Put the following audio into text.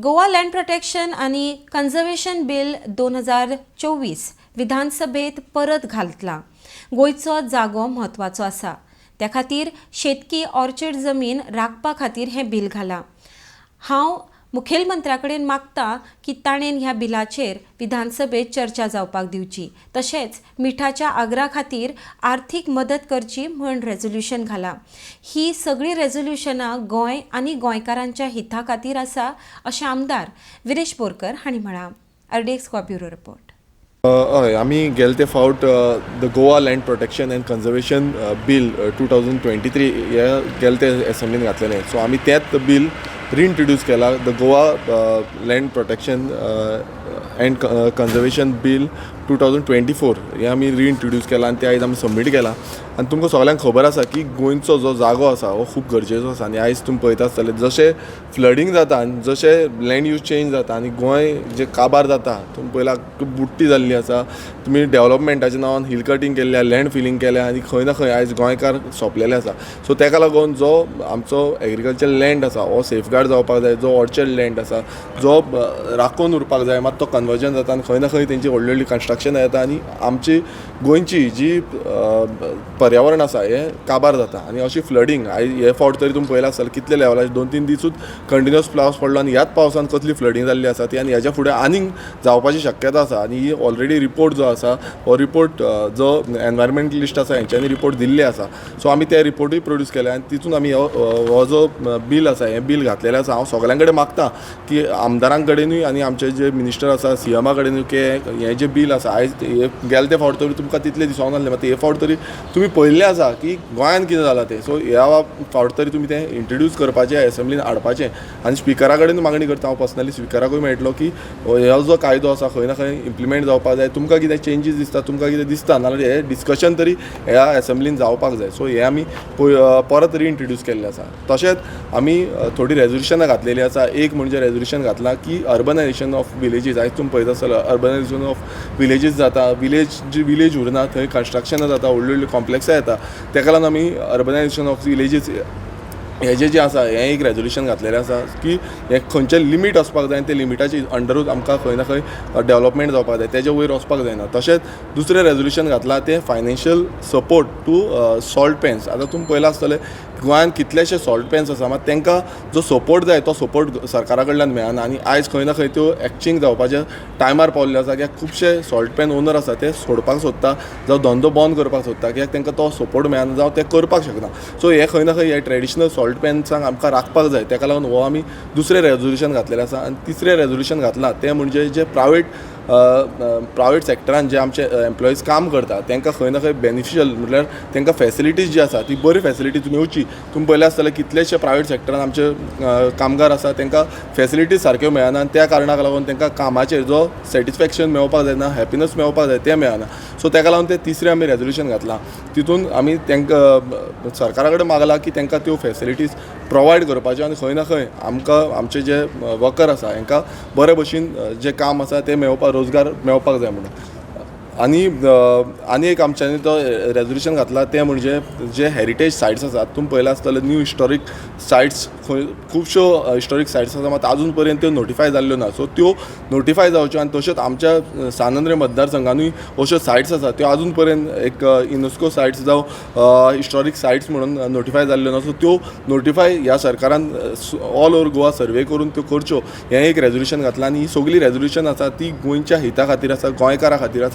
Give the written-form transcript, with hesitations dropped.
Goa land protection आनी conservation bill 2024 विधानसभेत परत घातला. गोंयचो जागो म्हत्वाचो आसा, त्या खातीर शेतकी ऑर्चर्ड जमीन राखपा खातीर हें बील घालां. हांव मुखेलमंत्र्या कडेन मागता की ताणें ह्या बिलाचेर विधानसभेत चर्चा जावपाक दिवची, तशेंच मिठाच्या आग्रा खातीर आर्थीक मदत करची म्हण रेजोल्युशन घालां. ही सगळीं रेजोल्युशनां गोंय आनी गोंयकारांच्या हिता खातीर आसा, अशें आमदार विरेश बोरकर हांणी म्हळां. RDX Goa, bureau report. हय, आमी गेले ते फावट the Goa Land Protection and Conservation Bill 2023 हे गेले ते एसेंब्लीन घातलेले. सो आमी तेंच बील रिइंट्रोड्यूस केला, the Goa Land Protection and Conservation Bill 2024 हें आमी रिइंट्रोड्यूस केला आनी तें आयज आमी सबमीट केलां. आनी तुमकां सगल्यांक खबर आसा की गोंयचो जो जागो आसा हो खूब गरजेचो आसा. आनी आयज तुमी पळयता आसतले, जशें फ्लडींग जाता आनी जशें लँड यूज चेंज जाता आनी गोंय जें काबार जाता, तुमी पळयला बुडटी जाल्ली आसा. तुमी डेवलपमेंटाच्या नांवान हिल कटींग केल्लें आहा, लँड फिलींग केल्या आनी खंय ना खंय आयज गोंयकार सोंपलेले आसा. सो तेका लागून जो आमचो एग्रीकल्चर लँड आसा हो सेफगार्ड जावपाक जाय. जो ऑर्चर्ड लँड आसा जो राखून उरपाक जाय, मात तो कन्वर्जन जाता आनी खंय ना खंय तेंची व्हडली व्हडली कन्स्ट्रक्शनां येता आनी आमची गोंयची जी पर्यावरण आसा हें काबार जाता आनी अशी फ्लडींग आयज हे फावट तरी तुमी पळयलां आसतलें कितले लेवलाचेर 2-3 दिसूच कंटिन्युअस पावस पडलो आनी ह्याच पावसान कसली फ्लडींग जाल्ली आसा ती. आनी हेच्या फुडें आनीक जावपाची शक्यता आसा. आनी ही ऑलरेडी रिपोर्ट जो आसा, हो रिपोर्ट जो एनवायरमेंटलिस्ट आसा हेंच्यांनी रिपोर्ट दिल्ले आसा. सो आमी ते रिपोर्टूय प्रोड्यूस केले आनी तितून आमी हो हो जो बील आसा, हें बील घातलेलें आसा. हांव सगल्यां कडेन मागता की आमदारां कडेनूय आनी आमचे जे मिनिस्टर आसा, सीएमा कडेनूय की हें जें बील आसा, आयज हे गेले ते फावट तरी तुमकां तितलें दिसोंक नासलें, मात हे फावट तरी तुमी पळयल्लें आसा की गोंयांत कितें जालां तें. सो ह्या फावट तरी तुमी तें इंट्रोड्यूस करपाचें, एसेंब्लीन हाडपाचें. आनी स्पिकरा कडेन मागणी करता हांव, पर्सनली स्पिकराकूय मेळटलो की हो जो कायदो आसा खंय ना खंय इम्प्लिमेंट जावपाक जाय. तुमकां कितें चेंजीस दिसता, तुमकां कितें दिसता, नाजाल्यार हें डिस्कशन तरी ह्या एसेंब्लीन जावपाक जाय. सो हें आमी परत रिइंट्रोड्यूस केल्लें आसा. तशेंच आमी थोडीं रेजोल्युशनां घातलेलीं आसा. एक म्हणजे रेजोल्युशन घातलां की अर्बनायझेशन ऑफ विलेजीस, आयज तुमी पळयता आसतलो अर्बनायझेशन ऑफ विलेजीस जाता, विलेज जी विलेज उरना, थंय कन्स्ट्रक्शनां जाता, व्हडलीं व्हडलीं कॉम्प्लेक्सां येता. तेका लागून आमी अर्बनायझेशन ऑफ विलेजीस हेजें जें आसा हें एक रेजोल्युशन घातलेलें आसा की हें खंयचें लिमीट आसपाक जाय आनी ते लिमिटाचे अंडरूच आमकां खंय ना खंय डेवलपमेंट जावपाक जाय, तेजे वयर वचपाक जायना. तशेंच दुसरें रेजोल्युशन घातलां तें financial support to salt pans. आतां तुमी पळयलां आसतलें, गोंयांत कितलेशे सॉल्ट पॅन्स आसा, मात तांकां जो सपोर्ट जाय तो सपोर्ट सरकारा कडल्यान मेळना. आनी आयज खंय ना खंय त्यो एक्सटिंक्ट जावपाच्या टायमार पावल्ल्यो आसा, कित्याक खुबशे सॉल्ट पॅन ओनर आसा ते सोडपाक सोदता जावं धंदो बंद करपाक सोदता, कित्याक तांकां तो सपोर्ट मेळना जावं ते करपाक शकना. सो हे खंय ना खंय हे ट्रेडिशनल सॉल्ट पॅन्सांक आमकां राखपाक जाय. तेका लागून हो आमी दुसरें रेजोल्युशन घातलेलें आसा. आनी तिसरें रेजोल्युशन घातलां तें म्हणजे जे प्रायवेट सेक्टरान जे आमचे एम्प्लॉईज काम करता, तांकां खंय ना खंय बेनिफिशियल, म्हटल्यार तांकां फेसिलिटीज जी आसा ती बरी फेसिलिटीज मेवची. तुमी पळयलें आसतलें, कितलेशे प्रायवेट सेक्टरान आमचे कामगार आसा, तांकां फेसिलिटीज सारक्यो मेळना आनी त्या कारणाक लागून तांकां कामाचेर जो सॅटिस्फॅक्शन मेळपाक जाय ना, हॅपिनस मेळपाक जाय, तें मेळना. सो ताका लागून तें तिसरें आमी रेजोल्युशन घातलां. तितून आमी तांकां सरकारा कडेन मागलां की तांकां त्यो फेसिलिटीज प्रोवायड करपाच्यो आनी खंय ना खंय आमकां आमचे जे वर्कर आसा हांकां बरे भशेन जें काम आसा तें मेळपाक, रोजगार मेळपाक जाय म्हणून. आनी एक आमच्यांनी तो रेजोल्युशन घातला तें म्हणजे जे हेरिटेज सायट्स आसात, तुमी पळयलां आसतलें, न्यू हिस्टॉरीक सायट्स खंय खुबश्यो हिस्टॉरीक सायट्स आसा, मात आजून पर्यंत त्यो नोटिफाय जाल्ल्यो ना. सो त्यो नोटिफाय जावच्यो. आनी तश्योच आमच्या सान आंद्रे मतदारसंघानूय अश्यो सायट्स आसा, त्यो आजून पर्यंत एक युनेस्को सायट्स जावं हिस्टॉरीक सायट्स म्हणून नोटिफाय जाल्ल्यो ना. सो त्यो नोटिफाय ह्या सरकारान ऑल ओवर गोवा सर्वे करून त्यो करच्यो, हें एक रेजोल्युशन घातलां. आनी ही सगळीं रेजोल्युशन आसा ती गोंयच्या हिता खातीर आसा, गोंयकारा खातीर आसा.